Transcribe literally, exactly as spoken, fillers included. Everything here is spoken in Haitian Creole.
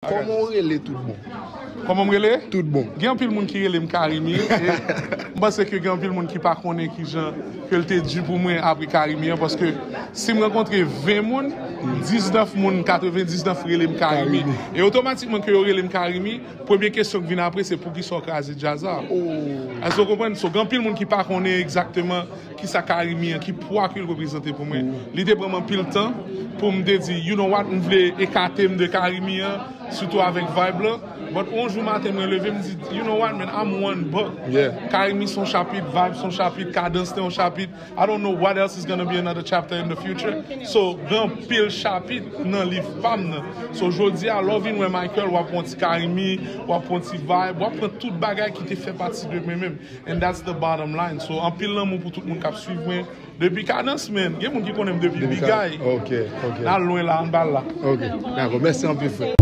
Kòman w rele tout bon? Kòman m rele? Tout bon. Gen anpil moun ki rele m Karimi. E m panse ke gen anpil moun ki pa konnen ki jan ke l te di pou mwen apre Karimi an, paske si m rankontre ven moun, diznèf moun, katrevendiznèf rele m Karimi. Karimi. E otomatikman ke yo rele m Karimi, premye kesyon ki vin apre se poukisa w kraze djaz la? Èske w konprann? So, gen anpil moun ki pa konnen egzakteman kisa Karimi an, ki pwa ke l reprezante pou mwen. Li te pran m anpil tan pou m te di, you know what, m vle ekate m de Karimi an, sitou avèk vibe la. But yon jou maten mwen leve, m di, you know what, man, I'm one book. Yeah. Karimi se yon chapit, vibe se yon chapit, kadans se yon chapit. I don't know what else is gonna be another chapter in the future. So, gen anpil chapit nan liv pa m nan. So, jodi a, lè w vin wè Michael, w ap pran ti Karimi, w ap pran ti vibe, w ap pran tout bagay ki te fè pati de mwen menm. And that's the bottom line. So, anpil lanmou pou tout moun k ap swiv mwen. Depi kadans, man. Gen moun ki konnen m depi Big Eye. Ok, ok. N al lwen la, ann bal la. Ok, dakò. Mèsi anpil, frè.